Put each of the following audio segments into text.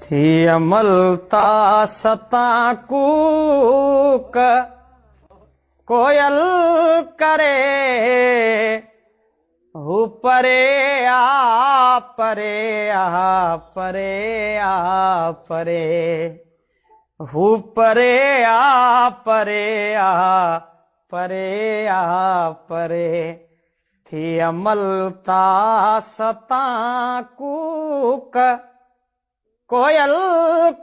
ٿي املتاس تان ڪوڪ ڪوئل ڪري، هو پري آ پري آ پري آ پري، هو پري آ پري آ پري آ پري، ٿي املتاس تان ڪوڪ ڪوئل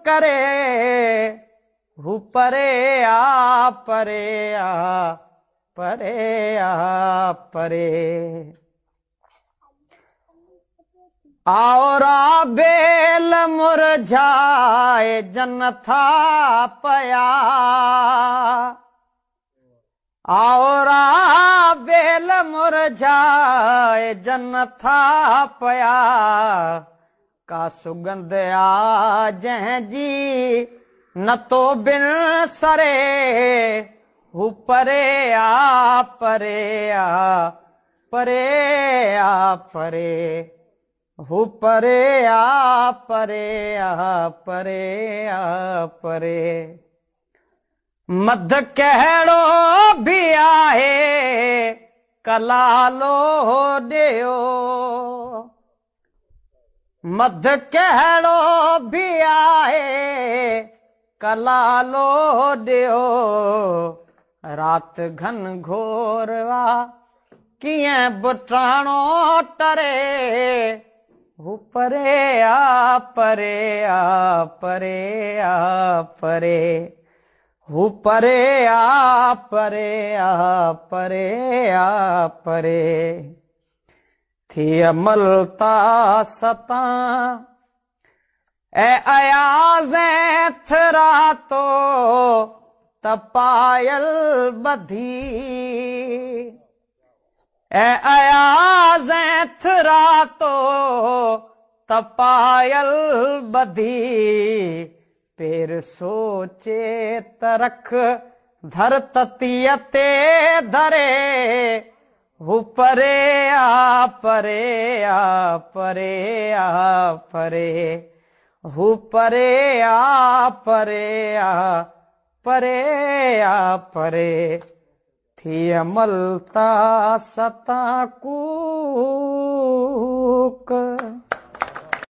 ڪري، هو پري آ پري آ پري آ پري. آورا بيل مرجهائي جن ٿا پيا، آورا بيل مرجهائي جن ٿا پيا، ڪا سڳنڌ آ جنهن جي نه تو بن سري، هو پري آ پري آ پري آ پري، هو پري آ پري آ پري آ پري. مڌ ڪهڙو به آهي ڪلالو ڏيو، مڌ ڪهڙو به آهي ڪلالو ڏيو، رات گهن گهور آ ڪيئن به ٽاڻو ٽري، هو پري آ پري آ پري آ پري، هو پري آ پري آ پري آ پري. ٿي املتاس تان اي اياز ٿراتو ته پايل ٻڌي، اي اياز ٿراتو ته پايل ٻڌي، پير سوچي ته رک ڌر تتيء تي ڌري، هو پري آ پري آ پري آ پري، هو پري آ پري آ پري آ پري. ٿي املتاس تان ڪوڪ.